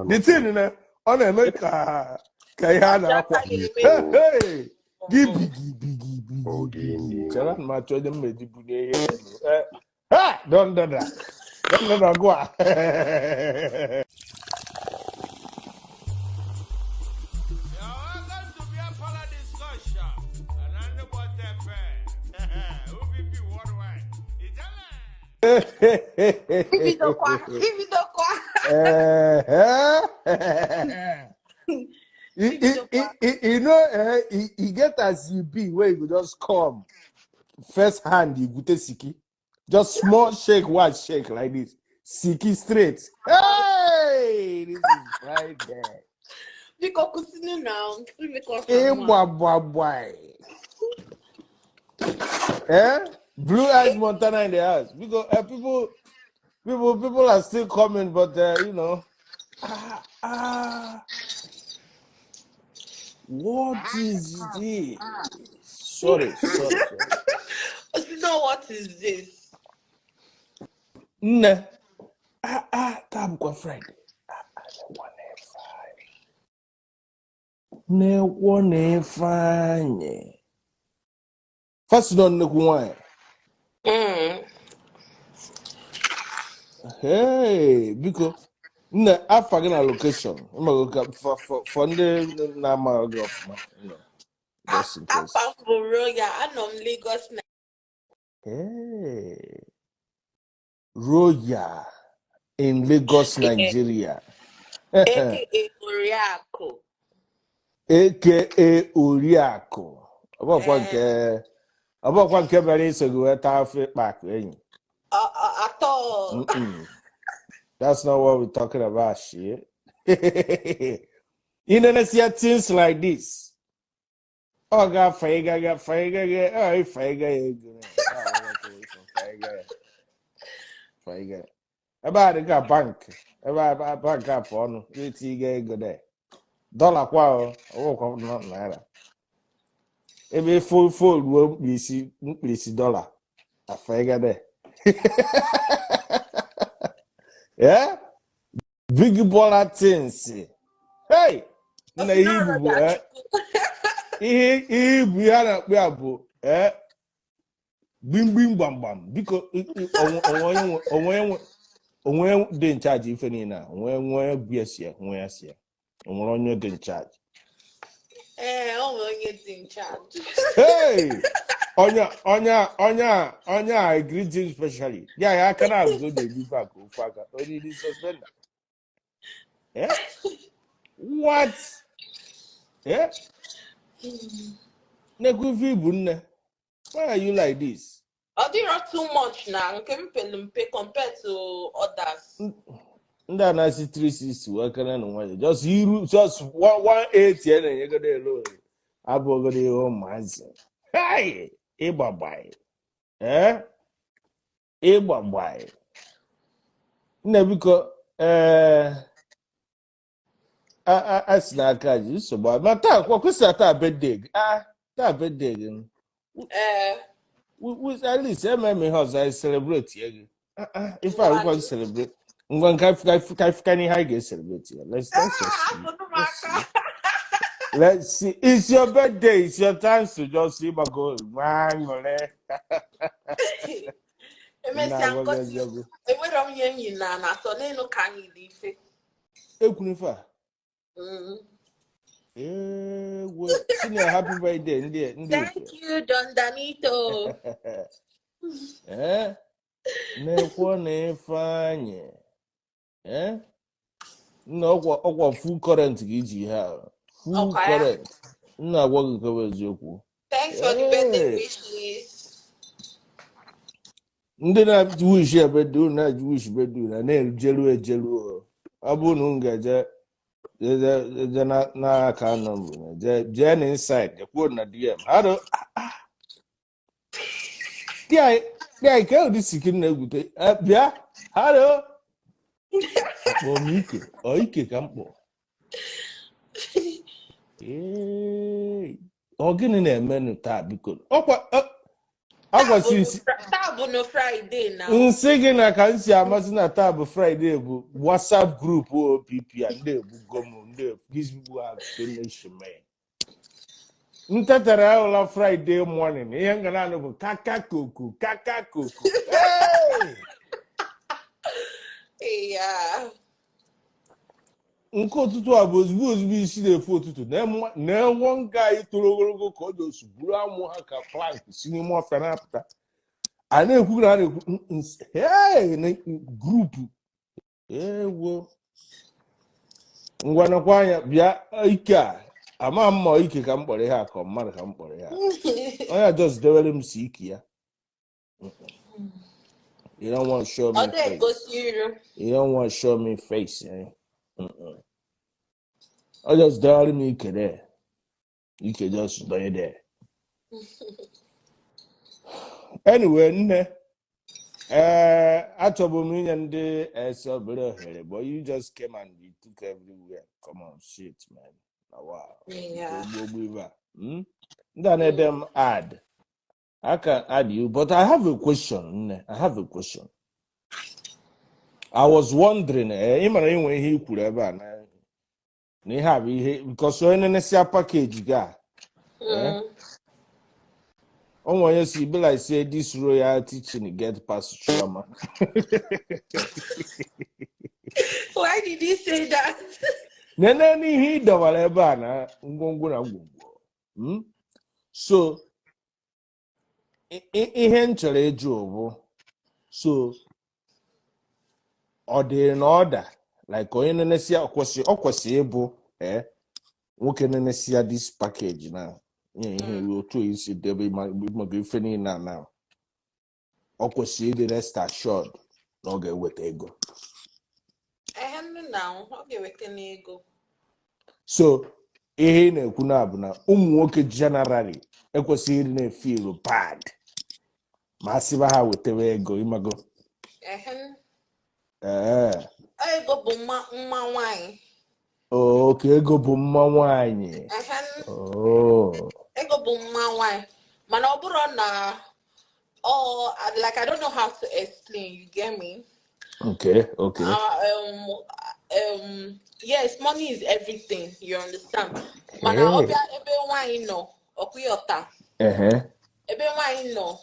The thing na ọ na-eme ka ihe a na-akwa. Hey, gị bigi bigi bigi bigi. Chere na m achọ onye m meji bunye ihe elu. Ha! Don dada. Don dada gwa. You're welcome to Beer Parlor Discussion. And I'm the one OVP Worldwide. Ibidokwa, ibidokwa. You get as you be where you go just come first hand, you gute siki, just small shake, one shake like this, siki straight. Hey, this is Friday. Biko kwụsịnụ na imekọ Ịgba gba gba. Eh? Blue Eyes Montana in the house. Because people are still coming, but what is this? Sorry, sorry, sorry. You know what is this? Nne, taa bụkwa Friday. Nekwo na Ifeanyị. First nọ nnekwu nwanyị. Hey, biko nne, afa gị na location ịmago ka for ndị na-amaghị gị ọfụma, just in case. Afa m bụ Royal, anọ m Lagos na. Hey, Royal in Lagos, Nigeria. AKA Oriakụ. AKA Oriakụ. Ọ bụkwa nke bịara iso gị wee taa afọ ịkpa akụ enyi. Atọ. That's not what we're talking about, shit. You know, see things like this. Ọ ga-afa ịgaga fa ịgaga ọ ịfa ịga ya ego. Fa ịga. Ebe a dị ka bank, ebe a bank afọ ọnụ, eti ịga ego there. Dọla kwa o, ọwụkwa naira. Ebe fo ruo mkpirisi dọla, afa ịga there. Yeah? Big baller things. Hey! Nna, ihe ibu bụ ihe ibu ihe a na-akpọ ya bụ gbimgbim gbamgbam. Biko, onwe dị in charge ife niile a, onwe nwee bụ ya si ya, nwe ya si ya. O nwere onye dị in charge? Ee, o nwere onye dị in charge. Hey! Onye a greet him specially. Ya aka na azụ na-ebu ife aka ofu aka. Onye dị suspender. Eh? What? Eh? Nekwu ife ibu, nne. Why are you like this? Ọ dịrọ too much na nke m pelu mpe compared to others. Ndị a na-asị 360 wee kene na nwayọ. Just iru just 180 a na-enyegodo elu abụgodo ihe ụmụazị. Hey! Ịgbagbai. Eh? Ịgbagbai. Nne, biko, a sị n'aka ji nsogbu ma taa kwa kwesịrị na taa birthday gị. Ah, taa birthday gị. Ee. We at least eme ihe ọzọ anyị celebrate ya gị. Ah, ah, ife a wụkwa celebrate. Ngwa nke ka n'ihe anyị ga-celebrate ya. Let's just see. Afụnụ m Let's see. aka. Let's see. It's your birthday. It's your chance to just see gbago nwa aṅụrị. Emesịa Na-agwa gị ngozi eziokwu. Enwere m ihe enyi na atọ n'elu ka anyị dị ife. Ekwuru ife a. Ewo. Senior, happy birthday ndị Thank ife. you, Don Danito. Eh? Na-ekwo na Ifeanyị. Eh? Nna, ọkwa full current ka iji ihe a. Full Ọkwa ya. current. Nna, agwa gị nke bụ eziokwu. Thanks for the birthday Hey. wishes. Ndị na-wish ya birthday, unu na-eji wish birthday unu na-ejelu ejelu o. Ọ bụrụ na unu ga-eje eje n'aka nọmba, jee na inside, jekwuo na DM. Haro dị anyị ka ụdị siki na-egwute. Bịa haro kpọọ m ike ọ ike ka m kpọọ. Ee, ọ gịnị na-emenụ taa, biko? Ọkwa Agwasị nsi Taa bụ no Friday na. Nsị gị na ka m si amasị na taa bụ Friday bụ WhatsApp group OPP a ndị ebugo m ndị these people have finished me. M tetara ụla Friday morning, ihe m ga na-anụ bụ kaka koko kaka koko. Hey! Yeah. Nke ụtụtụ a bụ ozugbo ozugbo isi na-efu ụtụtụ na-enwe nga anyị toro ogologo ka ọ dị osu buru amụ ha ka plank si n'ime ọfịa na-apụta a na-ekwu na a na-ekwu hey, na group ewo ngwanakwa anya bịa ike a ama m ma ike ka m kpọrọ ihe a ka mmadụ ka m kpọrọ ihe a onye a just dewere m si ike ya. You don't want to show Ọ me face. na-egosi iru. You don't want to show me face, eh? Mm-mm. I just dewere m ike there. Ike just donye there. Anyway, nne, ee, achọbụ m inye ndị ese obere ohere, but you just came and you took everywhere. Come on, shit, man. Na wow. Yeah. Ogbu ogbu ibe a. Ndị a na-ede m add. I can add you, but I have a question, nne. I have a question. I was wondering, ị mara inwe ihe i kwuru ebe a na ihe a bụ ihe because onye na-enesia package gị a, o nwere onye si be like say this royalty teaching get past Chioma. Why did you say that? Nene n'ihe ị dọwara ebe a na ngwongwo na ngwongwo. So ihe m chọrọ ịjụ bụ, so ọ dị na ọda like onye na-enesia ọ kwesị ịbụ nwoke na-enesia this package na nye ihe otu isi debe maka ife niile a na ọ kwesịrị ịdị rest assured na ọ ga-eweta ego. Ehe, nnu na ọ ga-eweta n'ego. So ihe ị na-ekwu na bụ na ụmụ nwoke generally ekwesịghị ịdị na-efeel bad ma a sịba ha wetawa ego ịmago. Ehe. Ee. Ego bụ mma mma nwaanyị. Oke ego bụ mma nwaanyị. Ehe. Oh. Ego bụ mma nwaanyị. Mana ọ bụrụ na oh, like I don't know how to explain, you get me? Okay. Yes, money is everything, you understand? Mana ọ Hey. bịa ebe nwaanyị nọ, ọkụyọta. Ebe nwaanyị nọ,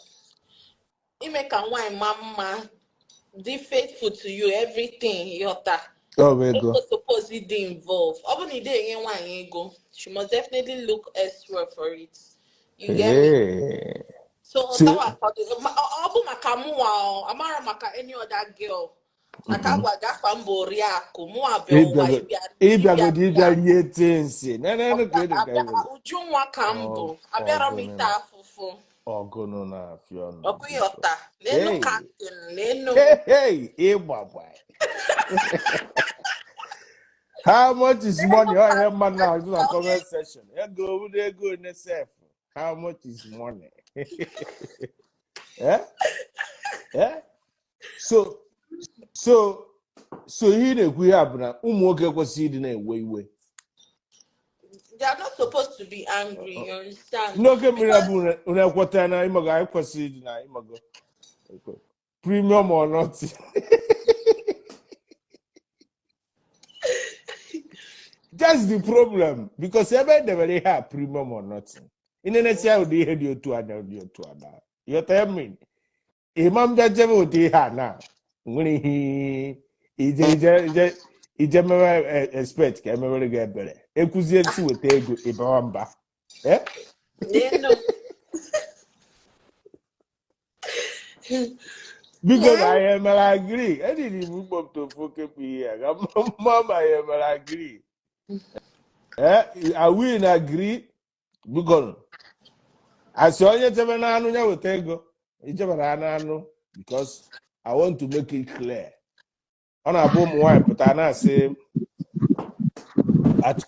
ime ka nwaanyị maa mma, dị faithful to you, everything, yọta. Ọ bụ ego. Ego suppose ịdị involved. Ọ bụrụ na ị dịghị enye nwaanyị ego, she must definitely look elsewhere for it. You get me? Hey. So, So that was for the ọ bụ maka mụnwa ọ, amara maka any other girl. Maka agwa gafa mbụ oriakụ, mụnwa bịa ụwa ịbịa ịbịagodi ịbịa ịbịa rie tinsi nenenu ka ịdị ka abịa ịbụ uju nwa ka m bụ abịara m ịta afụfụ. Ọgụnụ na-afịa ọnụ. Ọkụyọta n'enu Hey. kantin n'enu. Hey, hey, ịgbagba. How much is money? Oh, ihe mmadụ na-ajụ na comment section. Ego obodo ego one sef. How much is money? Eh? Eh? So ihe ị na-ekwu ya bụ na ụmụ nwoke ekwesịghị ịdị na-ewe iwe. They are not supposed to be angry, you understand? Ndị oke mmiri Because abụ unu ekweta na ịmago anyị kwesịrị ịdị na ịmago premium or not. That's the problem because ebe edebere ihe a premium or nothing. Ị na-enesi ya ụdị ihe dị otu a na ụdị otu a na. You tell me. Ịma mbịa jebe ụdị ihe a na nwere ihe ije ije ije ije mewe expect ka emewere gị ebere ekwuzie nsi weta ego ịbawa mba. Eh? N'enu. Biko na anyị emere agree. Ejiri m mkpọpụta ofu oke bụ ihe a ka mma ma anyị emere agree. Eh, are we in agree? Biko asị onye chebe n'anụ ya weta ego ichebara anụ anụ because I want to make it clear. Ọ na-abụ ụmụ nwaanyị pụta na-asị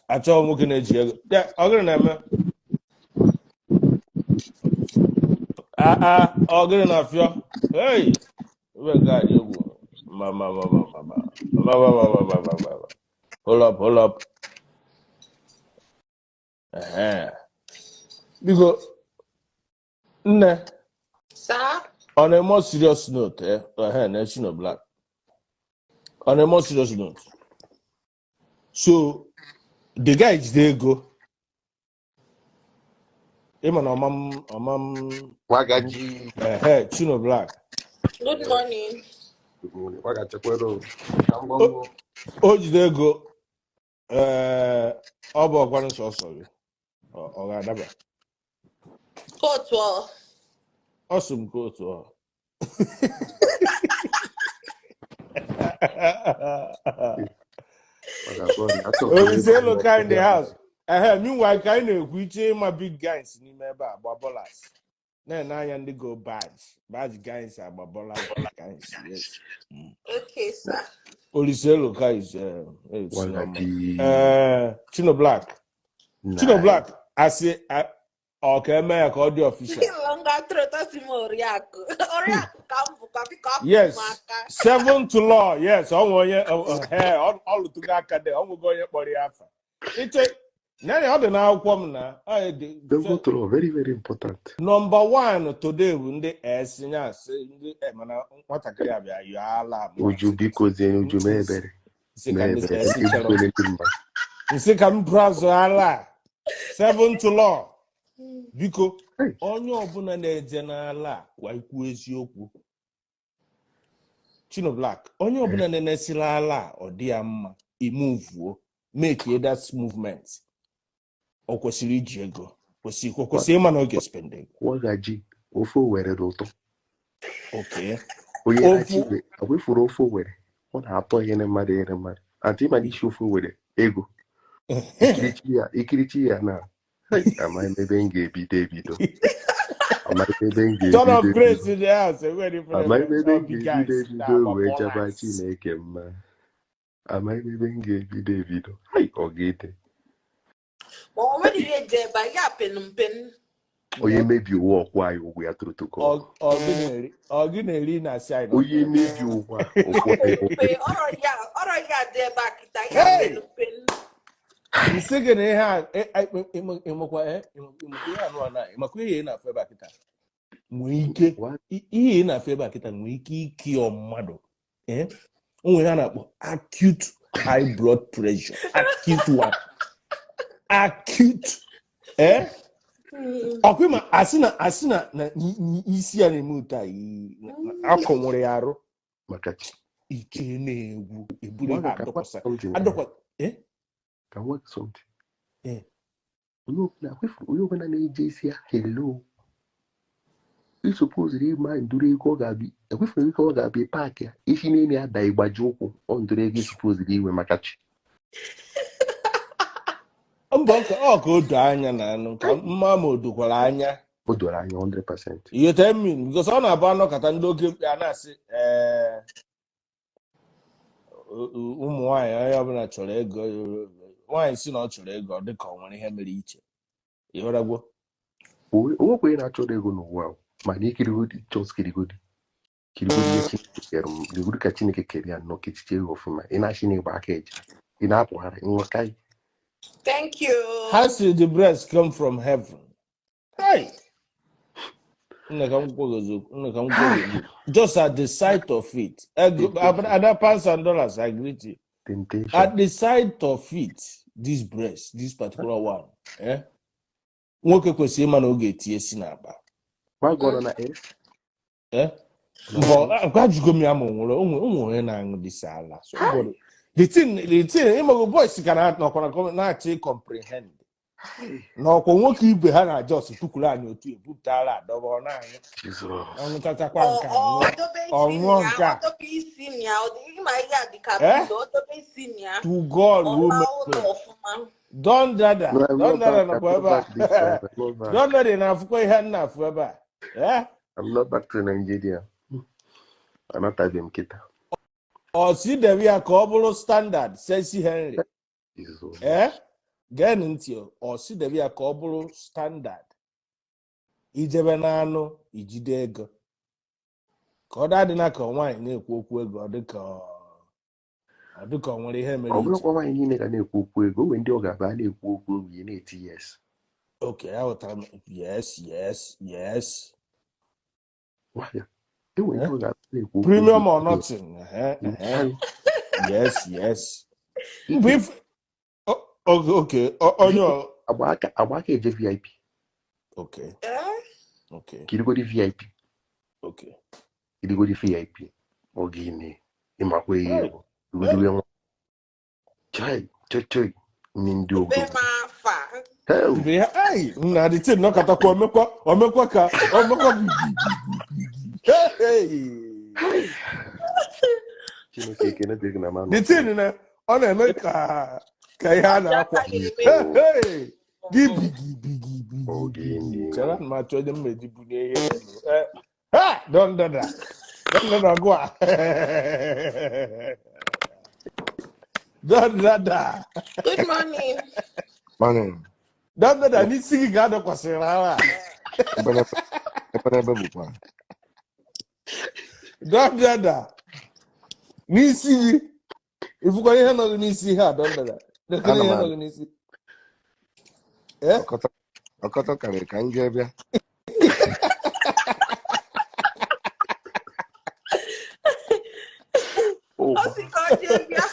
achọghị nwoke na-eji ego. Ya, ọ gịnị na-eme? Aa, ọ gịnị na-afịọ? Hey! Ebe nke a dị egwu. Ma ma ma ma ma ma ma ma ma ma ma ma ma ma. Hold up, hold up. Ehe. Biko, nne, Sir? On a more serious note, na Chino Black. On a more serious note. So the guy jide ego. Ịma na ọmam ọmam Wagaji. Chino Black. Good morning. Good morning. Wagachekwero. Ka m gbamgbọ. O jide ego, ọ bụ ọkwanụ sọsọ gị. Ọ ga-adaba. Kootu ọ. Ọ sị m kootu ọ. Oliselo ka in the house. Meanwhile, ka anyị na-ekwu iche ịma big guys n'ime ebe a agba bọlas. Na-ene anya ndị go badge. Badge guys agba bọlas guys. Yes. Okay, sir. Oliselo ka is it's normal. Wagaji. Chino Black. Chino Nine. Black asị ọ ka eme ya ka ọ dị official. Longer throat, asị m oriakụ. Oriakụ ka m bụkwa, biko hapụ m Yes. aka. Seven to law. Yes, ọ nwe onye ọ lụtụgo aka dị, ọ nwego onye kpọrọ ya afa. Iche na ya ọ dị n'akwụkwọ m na ọ dị Double throw, very, very important. Number 1 today bụ ndị S nya asị ndị mana nwatakịrị a bịa yọọ ala m. Uju biko zie Uju mee ebere. Nsị ka Mee ndị ebere. S chọrọ. Ebukwele ndị mmadụ. Nsị ka m brazụ ala. Seven to law. Biko, onye ọbụla na-eje n'ala a kwa ikwu eziokwu. Chino Black, onye ọbụla na-enesila ala a, ọ dị ya mma, imuvuo, make that movement. Ọ kwesịrị iji ego, kwesịrị ịma na ọ ga-espend ego. Wagaji, ofe Owere dị ụtọ. Okay. Onye Ofu na-achị ibe, ọ wefuru ofe Owere, ọ na-atọ ihe mmadụ ihe mmadụ. Antị ịma na isi ofe Owere, ego. Ikirichi ya na amaghị m ebe m ga-ebido ebido. Amaghị m ebe m Son of ga-ebido Grace ebido. in the house. Enwere ife Amaghị m ebe m na-eme. ga-ebido Guys, ebido na-agba wee jaba bọlas. Chineke mma. Amaghị m ebe m ga-ebido ebido. Hai, ọ ga-ede. Ma o nwere ihe eji ebe a, ya penu mpenu. Onye mebi ụwa ọkwụ anyị ụgwọ ya protocol. Ọ gị na-eri na asị anyị Onye n'ọkụ. mebi ụwa ọkwụ anyị ụgwọ. Mpe, ọrọ ya dị ebe a kịta, ya Hey! penu mpenu. Nsị gị na ihe a, ịmakwa ihe anụ a na, ịmakwa ihe ị na-afụ ebe a kịta. Nwee ike, ihe ị na-afụ ebe a kịta nwee ike ikio mmadụ. O nwere ihe a na-akpọ acute high blood pressure. Acute one. Acute. Ọkwa ịma, asị na isi ya na-eme ụtọ a, akụ nwụrụ ya arụ. Maka chi. Ike na-egwu, eburu Mmadụ ha ka adọkwasa. something, Adọkwa, Ka nwa something. Onye ọbụla na-eje isi ya, hello. Ị suppose ịma ndụrụ ego ọ ga-abịa, ekwefuru ego ọ ga-abịa paakị ya, isi n'elu ya da ịgbaji ụkwụ, ọ ndụrụ ego ị suppose inwe maka chi. Mba, ọ ka o doo anya na anụ, ka mma ma o dokwara anya. O doro anya 100%. You tell me, because ọ na-abụ anọkọta ndị oke mkpi a na-asị, ụmụ nwaanyị, onye ọbụla chọrọ ego, nwaanyị si na ọ chọrọ ego, ọ dị ka ọ nwere ihe mere iche. Ị ghọrọgwo? O nwekwa onye na-achọrọ ego n'ụwa ahụ, mana ikirigodi, just kirigodi. Kirigodi ihe Chineke kere m, kirigodi ka Chineke kere ya nnọọ, kechiche ya ọfụma. Ị na-achị na ịgba aka eje, ị na-apụgharị, nghọta. Thank you. How did the breast come from heaven? Hey! Nne ka m kwuo gị eziokwu, nne ka m kwuo gị eziokwu. Just at the sight of it, other pounds and dollars, I greet you. Temptation. At the sight of it, this breast, this particular one, Nwoke kwesịrị ịma na ọ ga-etinye isi n'akpa. Gwa gị ọ nọ na S? Mbọ, agwajugo m ya ma o nwere, o nwere onye na-aṅụ dịsị ala. So, o nwere. The thing, ịmago boys ka nọkwa na na-achọ comprehend. Na ọkwa nwoke ibe ha na Jos tukwuru anyị otu ebupụtara adọba ọ na-anyụ. Jesus. Ọ ṅụchachakwa nke a, ṅụọ. Ọ dobe Ọ isi ṅụọ na ya, nke a. ọ dobe isi na ya, ọ dị, ịma ihe a dị ka pilo, ọ dobe isi na ya. To God Ọ who laa made ụlọ me. ọfụma. Don Dada, No, I'm Don not Dada back. nọkwa I'm ebe not a. back this time. I'm not back. Don Dada na-afụkwa ihe m na-afụ ebe a. I'm not back to Nigeria. Anataghị m kịta. Ọ si debe ya ka ọ bụrụ standard, Sexy Henry. Jesus. Gee ntị o. Ọ si debe ya ka ọ bụrụ standard. Ijebe n'anụ, ijide ego. Ka ọ dadị na ka nwaanyị na-ekwu okwu ego, ọ dị ka ọ dị ka ọ nwere ihe mere Ọ iche. bụrụkwa nwaanyị niile ga na-ekwu okwu ego, o nwere ndị ọ ga-abịa na-ekwu okwu ego, ya na-eti yes. Okay, aghọtara m. Yes, yes, yes. Nwayọ. Enwere Eh? ndị ọ ga-ekwu okwu Premium ego. or nothing. Ehe. Yes. Mgbe if okay, onye Agba aka eje VIP. okay, Eh? okay, Kirigodi VIP. okay. Kirigodi VIP. Ọ gịnị? Ịmakwa ihe Hey, bụ. Kirigodi nwa. Chai, chai, chai. Ndị ndị Ebe obodo. m afa. Hell. Mgbe ha ai nna the thing nọkọtakwa omekwa ka omekwa hey. Hey. Chineke ekene dịrị gị na mmanụ. The thing na ọ na-eme ka ihe a Ọjị na-akwa. aka ga-eme Hey, hey. Gị mbụ. bigi bigi bigi Ọ bigi. gịnị? Chere na m achọ onye m meji bunye ihe elu. Ha! Don dada. Don dada gwa. Don dada. Good morning. Morning. Don dada n'isi gị ka adọkwasịrị ara. Ebe n'ebe bụkwa. Don dada. N'isi gị. Ifụkwa ihe nọ gị n'isi ihe a don dada. Lekere Ana m ihe nọ abịa. gị n'isi. Eh? Ọkọtọ karịrị ka m jee bịa. Ọ sị ka ọ jee bịa.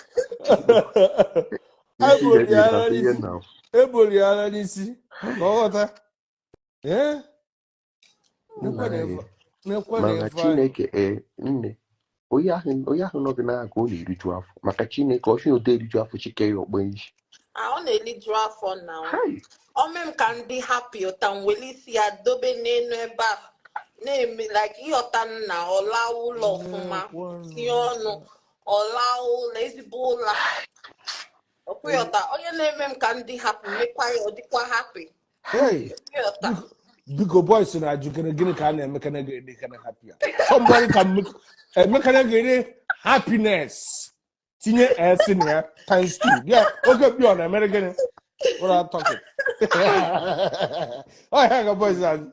Ebori Ihe ara ihe n'isi. na Ebori ara n'isi. Ka ọ ghọta. Eh? nna Nekwa na anyị. ife nekwa na Mana ife anyị. Chineke ee nne onye ahụ nọ gị n'aka ọ na-eriju afọ maka Chineke ọ sị na ode eriju afọ chike ya ọkpọ isi. Ah, ọ na-eliju afọ na Hai. ome m ka ndị happy ụta m were isi ya dobe n'elu ebe a na-eme like ịghọta nna ọla ụlọ ọfụma tinye ọnụ ọla ụlọ ezigbo ụlọ ọkwụghọta onye na-eme m ka ndị happy mekwa ya ọ dịkwa happy. Hey. Ịghọta. Biko boys na-ajụ gịnị gịnị ka a na-eme kana ga-ede kana happy a. Somebody can make emekana ga-ede happiness. Tinye S na ya times 2. Yeah, okay, bi ọ na-emere gịnị? What are you talking? Oh, yeah, ka boys na-ajụ.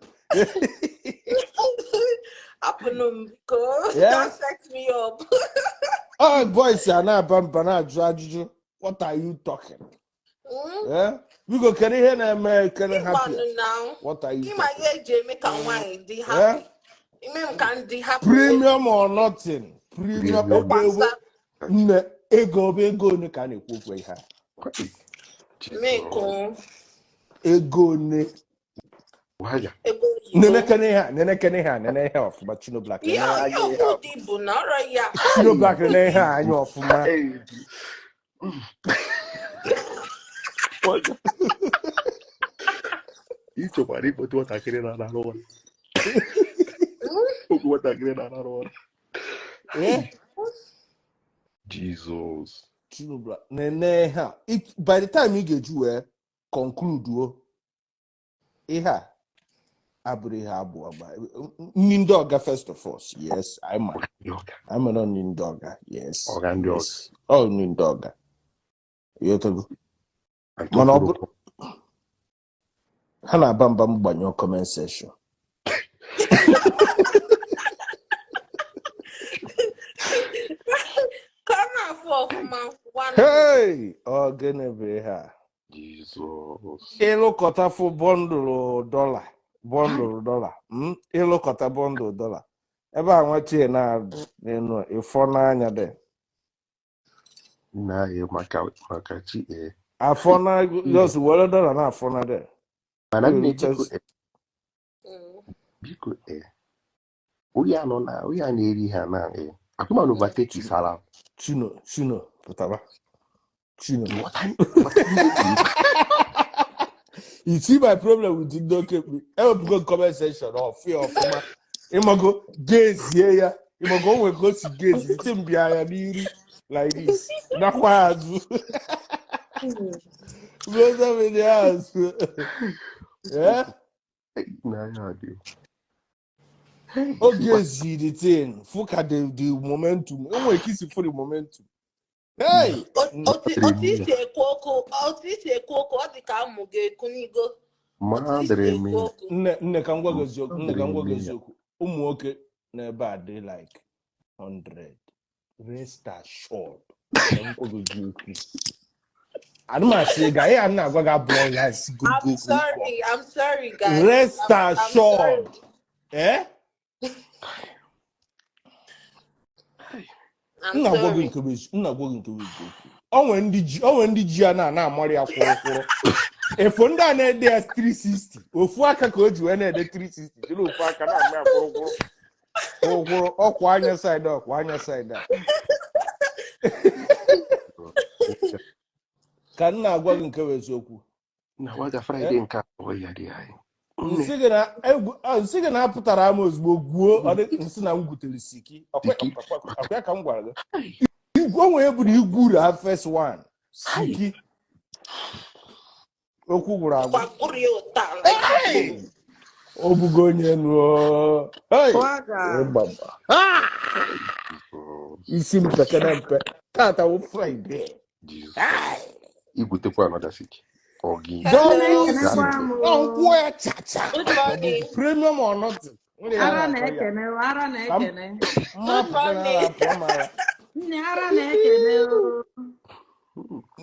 Hapụnụ m biko. Yeah. Don't set me up. Oh, boys a na-aba mba na-ajụ ajụjụ. What are you talking? Yeah? Biko kedu ihe na-eme kene happy? Ịgbanụ na What are you ịma talking? ihe eji eme ka nwaanyị dị Yeah? happy. Ime m ka ndị happy. Premium or nothing. Premium Premium. ego ego nne ego bụ ego one ka a na-ekwu okwu ihe a. Meko Ego one. Waya. ego oyibo. Nenekene ihe a, nenekene ihe a, nene ihe a ọfụma Chino Black. Ihe Nene anya ihe ihe a. okwu dị bụ na ọrọ ya. Chino Black nene ihe a anya ọfụma. Hey. Waya. Ị chọkwara ịkpọta nwatakịrị na-ararụ ụra. Okwu nwatakịrị na-ararụ ụra. Eh? Jizọs. Chino Black nene ihe a. By the time ị ga-eji wee conclude o, ihe a abụrụ ihe abụọ gba. Nni ndị ọga first of all. Yes, I ma. Ndị ọga. I ma nọ nni ndị ọga. Yes. Ọga ndị ọga. Yes. Ọ nni ndị ọga. Ịghọtago? Mana ọ bụrụ ha na-aba mba m gbanyụọ comment section. Ka ọ na-afụ ọfụma one. Hey! Ọ gịnị bụ ihe a? Jizọs. Ịlụkọta fụ bọndụlụ dọla, bọndụlụ dọla, ịlụkọta bọndụlụ dọla. Ebe a nwa chie na-adụ n'elu a, ịfọ n'anya dị. Nna anyị maka chi ee. Afọ na just were dọla na-afọ na dị. Mana nne Just biko ee. Onye a nọ na onye a na-eri ha na ee. Akụmanụ overtake sara. Chino pụtara. Chino. What You see my problem with ndị oke mkpi. Ewepụgo comment section ọfịa ọfụma. Ịmago gezie ya. Ịmago o nwere ka o si gezi. Iti m bịa ya n'iru like this. Nakwa azụ. Goza m ya azụ. Yeah? Na ya dị. O gezi the thing. Fụ ka the momentum. O nwere ka isi fụ the momentum. Hey! Otu isi ekwu okwu, otu isi ekwu okwu, ọ dị ka amụ ga-ekwu n'igo. Otu isi Madre ekwu mia. okwu. Nne ka m gwa gị eziokwu, nne ka m gwa gị Madre mia. eziokwu. Ụmụ nwoke n'ebe a dị like 100. Rest assured. Ka m gwa gị eziokwu. Ana m asị gị, anyị a na-agwa gị abụọ ya si go I'm go go. sorry, I'm sorry guys. Rest I'm sorry. assured. Eh? I'm Nna gwa gị sorry. nke bụ nna gwa gị nke bụ eziokwu. O nwere ndị ji, o nwere ndị ji ya na-amarị ya kwụrụ kwụrụ. Efo ndị a na-ede ya 360, ofu aka ka o ji wee na-ede 360, jiri ofu aka na-ama ya kwụrụ kwụrụ kwụrụ kwụrụ, ọkwa anya side a, ọkwa anya side a. Ka m na-agwa gị nke bụ eziokwu. Na waga Friday nke abụọ ya dị anyị. Nne. Nsị gị na egwu, nsị gị na apụtara ama ozugbo gwuo, ọ dị nsị na m gwutere siki. Ọkwa Siki. ọkwa ka m gwara gị. Igwe onwe eburu igwuru ha first one. Siki. Okwu gwụrụ agwụ. Gbagburu ya ụta like Hey! O bugo onye nuo. Hey! Waga. Ịgbagba. Ah! Isi m pekere mpe. Tata wụ Friday. Jesus. Hey! Igwutekwa another siki. Ọ gị. Don't Hello. lose. Ekenekwa m Ọ o. nkwụọ ya chacha. Good morning. Premium or nothing. Nwere ya Ara na-akọ ya. na-ekene o, ara Ka m na-ekene. mma Good pụta na morning. ara pụọ m ara. Nne, ara na-ekene o.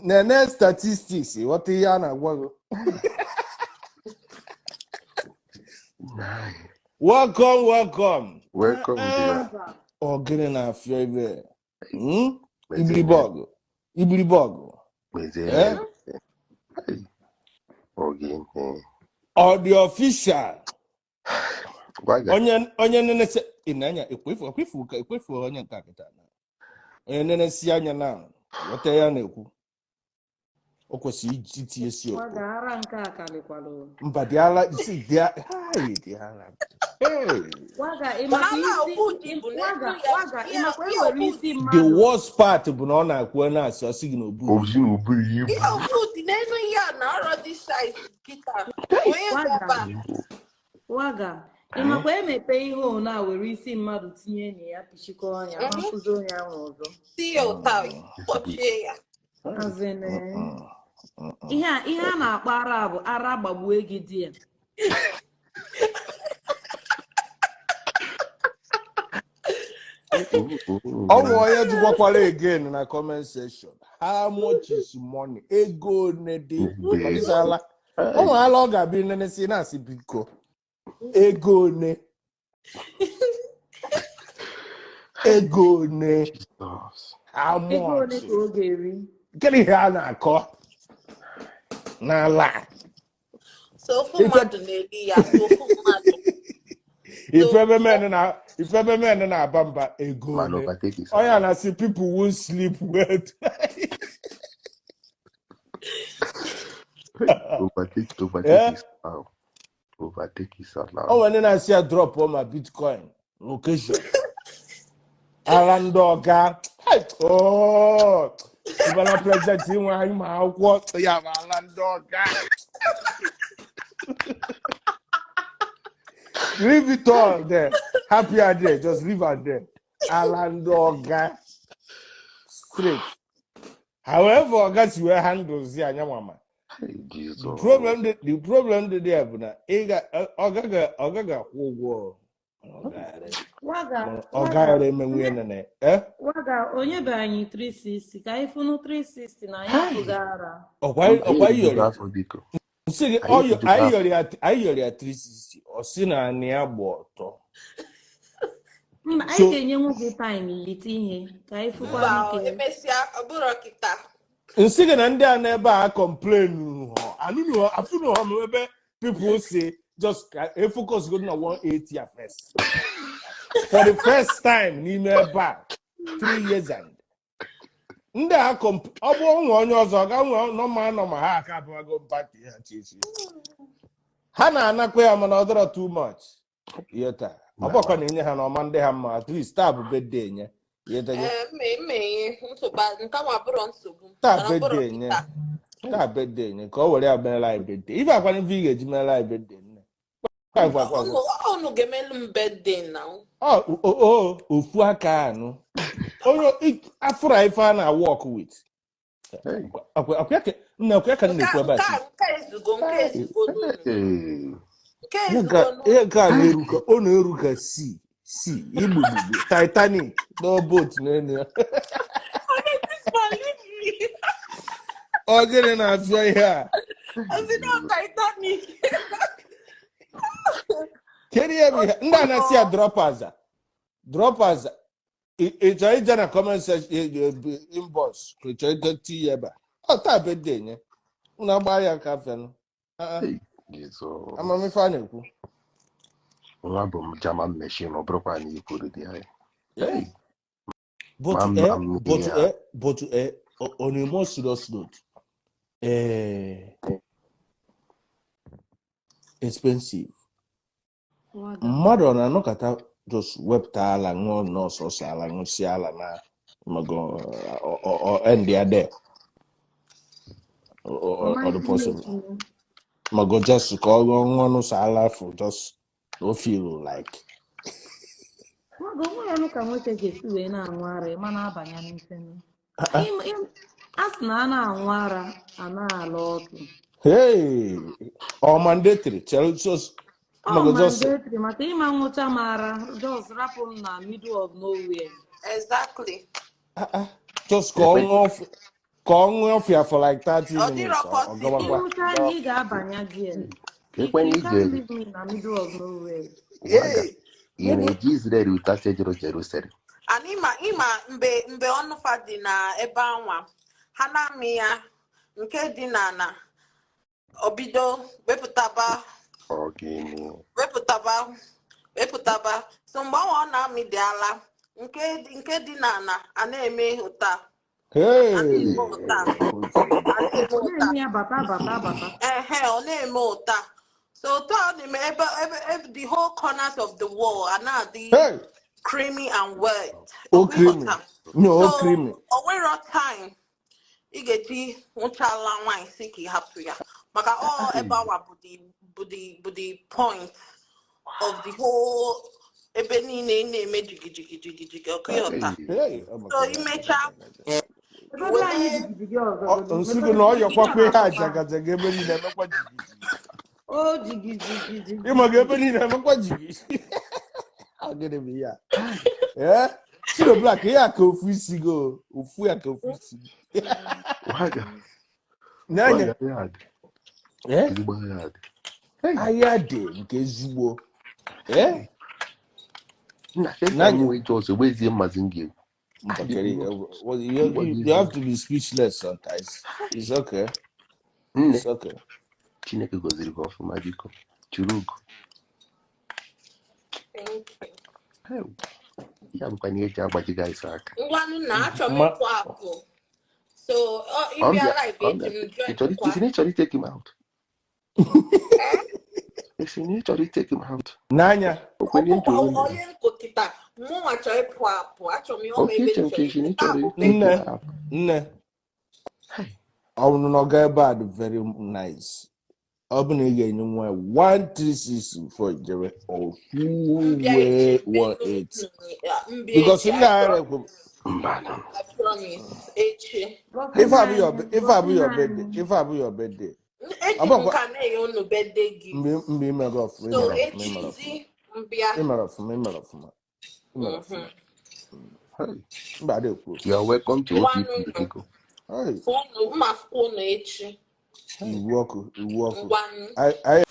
Nene statistics, ghọta ihe a na-agwa gị. Nine. Welcome, welcome. Welcome there. Waga. Ọ gịnị na-afịọ ibe? Mezene. Ibiribọgụ. Ibiribọgụ. Mezene. Eh? Hey. Ọ gịnị? Ọ dị official. Waga. Onye nene se ị na-anya ekwefu ekwefu ka ekwefu onye nke a kịta na. Onye nene si anya na ghọta ya na-ekwu. O kwesịrị iji tinye si okwu. Waga, ara nke a karịkwara o. Mba dị ala isi dị hai dị ala. Hey. Waga, ị Mana makwa ala isi Obudu bụ n'elu waga, ya waga, ị ya makwa ya ewere Obudu. isi The mmadụ. worst part bụ na ọ na-akwụ na-asị ọ sị gị na obu. Ozi na oburu ibu. Ihe Obudu n'elu ya na ọrọ dị size kịta. Onye Waga, gaba. waga, ị makwa emepe ihe one a were isi mmadụ tinye na ya pichikọọ ya ma nkụzi onye ahụ ọzọ. Si ya ụta kpọchie ya. As in, ihe a na-akpọ ara bụ ara gbagbue gị di ya. Ọ nwere onye jụkwakwara again na comment section. How much is money? Ego one dị. Ọdịsala. Ọ nwere ala ọ ga-abịa nene si na-asị biko. Ego one. Ego one. Jesus. How Ego one much? ka ọ ga-eri. Gịnị ihe a na-akọ n'ala? So ofu Ife mmadụ na-eri ya, so ofu mmadụ. ife ebe men na-aba mba ego Man one. overtake is Onye a allowed. na-asị people won't sleep well tonight. Overtake Eh? is allowed. Overtake is Ọ allowed. nwere ndị na-asị ya drop all my bitcoin location. Ara ndị ọga. Hey, oh, Ibana president inwe anyị ma akwụkwọ ya bụ ala ndị ọga. Leave it all there. Happy are there. Just leave her there. Ala ndị ọga. Straight. However, ọga si wee handles ya anya mama. Hey, The Jesus. problem dị the problem dị there bụ na ị ga ọga ga ọga ga-akwụ ụgwọ. Ọ gaghara Waga, ọ waga, gaghara emenwu ya nene. Eh? waga, onye be anyị 360 ka anyị fụnụ 360 na anyị afụghị ara. Ọkwa Anyị ọkwa ebidogo yọrọ afọ biko. nsị gị Anyị ebidogo anyị afọ. yọrọ ya anyị yọrọ ya 360 ọ sị na anị ya gba ọtọ. Mba, anyị So ga-enyenwu gị time yite ihe ka anyị fụkwa Mba, nke. emesịa ọ bụrụ kịta. nsị gị na ndị a n'ebe a complain họ anụnụ afụnụ họ m ebe people say just ka e focus go na 180 ya first. For the first time n'ime ebe a 3 years and ndị a ọ bụ nwe onye ọzọ ọ ga nwe nọma nọma ha aka abụghị pati ha chi chi ha na-anakwa ya mana ọ dọrọ too much yeta ọ bụkwa na enye ha n'ọma ndị ha mma at least taa bụ birthday nye yeta gị Ee, mme ihe nsogbu nke ma bụrụ nsogbu taa mana ọ bụrụ birthday nye kịta. taa birthday nye ka o were ya mere anyị birthday ife akwana ife ị ga-eji mere anyị birthday nne Gwa gwa gwa gwa. Unu ga-emelu m birthday na Ọ o ofu aka anụ onye afụra ife a na work with Hey. Nna akwa ka m nke na-ekwu ebe a nke si nke ezugo nke ezugo n'unu Hey. nke ihe ezugo nke n'unu ihe nke a na-eru ka ọ na-eru ka si si igbugbugbu Titanic no boat n'elu ya. This man leave me. Ọ gịnị na-afịọ ihe a? Ozi na Titanic. Kedu ihe bụ ihe ndị a na-asị ya drop aza. Ị chọrọ ije na comment section, inbox, ka ị chọrọ ije tinye ya ebe a? Ọ taa birthday nye unu agba ya ka fenụ. Hey, Jizọs. Amamife a na-ekwu. Nwa bụ m German machine, ọ bụrụkwa na ikwuru dị ya. Yeah. Hey, But ma eh, m but ya. eh, but on a more serious note, expensive. Waga. Mmadụ ọ na-anọkọta just wepụta ala ṅụọ nọọsọsọ ala ṅụsịa ala na mago end ya there. Ọ dị Ọma possible. Chineke. Mago just ka ọ ṅụọ ṅụọ nụsọ ala for just no feel like. Waga, o nwere ọnụ ka nwoke ga-esi wee na-aṅụ ara ịma na-abanye n'ife nụ. A sị na a na-aṅụ ara a na-ala ọtụ. Hey, ọ mandatory. Chere just Ọ mago just mandatory maka ịma nwụcha m ara just rapụ m na middle of nowhere. Exactly. Just ka ọ Ekwe ṅụọ ka ọ ṅụọ ọfịa for like 30 Ọ minutes dịrọ ọ possible. gawakwa. Ịnwụcha anya ị ga-abanye there. Ka You, ekwenye you ije can't leave me na middle of nowhere. Waga. Hey, Ị na-eji Israel ụtasị ejero Jerusalem. And ịma mgbe ọnụfa dị na ebe anwa ha na-amị ya nke dị na na obido wepụtaba Ọ gịnị? wepụtaba so mgbe anwa ọ na-amị dị ala nke dị na na a na-eme ụta a hey. na-eme ụta a na-eme Ọ ụta na-eme ya bata bata bata. Ehe, ọ na-eme ụta so otu a ọ na-eme ebe the whole corners of the wall a na-adị Hey, creamy and wet. o Ọkwa creamy. ịghọta? No, o So creamy. o nwero time ị ga-eji nwụchala nwaanyị si ka ị hapụ ya maka ọ ebe awa bụ the point of the whole ebe niile ị na-eme jigijigijigijigi ọkụ ịghọta. Hey, oh my So God. imecha Ebe anyị wele jigijigi ọzọ godu. Nsị gị na ọ yọkwakwa ihe ajagajaga ebe niile emekwa jigijigi. O jigijigijigi. Ịma gị ebe niile emekwa jigijigi. Ọ gịnị bụ ihe a? Eh? Chino Black, ihe a ka ofu isi gị o. Ofu ya ka ofu isi gị. Waga. N'anya. Waga ya dị. Eh? Ezigbo agha dị. Hey. Ahịa dị nke ezigbo. Eh? Nna first time N'anya. nwee ije ọzọ gbezie mmazi m ga-ekwu. Mbakere, well, you have to be speechless sometimes. It's okay. Nne, It's okay. Chineke gọziri gị ọfụma biko. Chiri ugo. Thank you. Hey, ya bụkwa ihe eji agbaji guys aka. Ngwanụ na achọ m Ma ịpụ apụ so ọ Ọ ịbịa bịa, live ọ echi bịa. m Ị join chọrọ kwa. isi na ị chọrọ take him out. Eh? Isi na ị chọrọ take him out. N'anya. Okwenye Ọpụpụ ntị onwe onye nkụ kịta mụnwa chọrọ ịpụ apụ achọ m ihe ọma Oke ebe iche m nke chọrọ isi na ije ị taa chọrọ bụ take Nne, him out. nne, Hey. ọ bụrụ na ọ gaa ebe a dị very nice. Ọ bụ na ị ga-enye nwa ya 136 before ijebe ofu mbịa wee echi 18. mbịa Because echi ndị I agha promise. ekwu Mbanụ. I promise echi. Gosi ife abụ your anyị, ife abụ gosi your birthday, anyị. ife abụ your birthday. Eji Ọ m bụkwa nka na-enye unu birthday gift. mgbe ị mere ọfụma, ị So mere ọfụma, ị mere ọfụma. echizi mbịa. Ị mere ọfụma, ị mere ọfụma. Ị mere ọfụma. Hey. Mba adị ekwu. You are welcome to Ngwanụ OPP nụ biko. Hey, fụnụ mma fụkwa unu echi. iwu ọkụ, iwu ọkụ. Ngwanụ. Anyị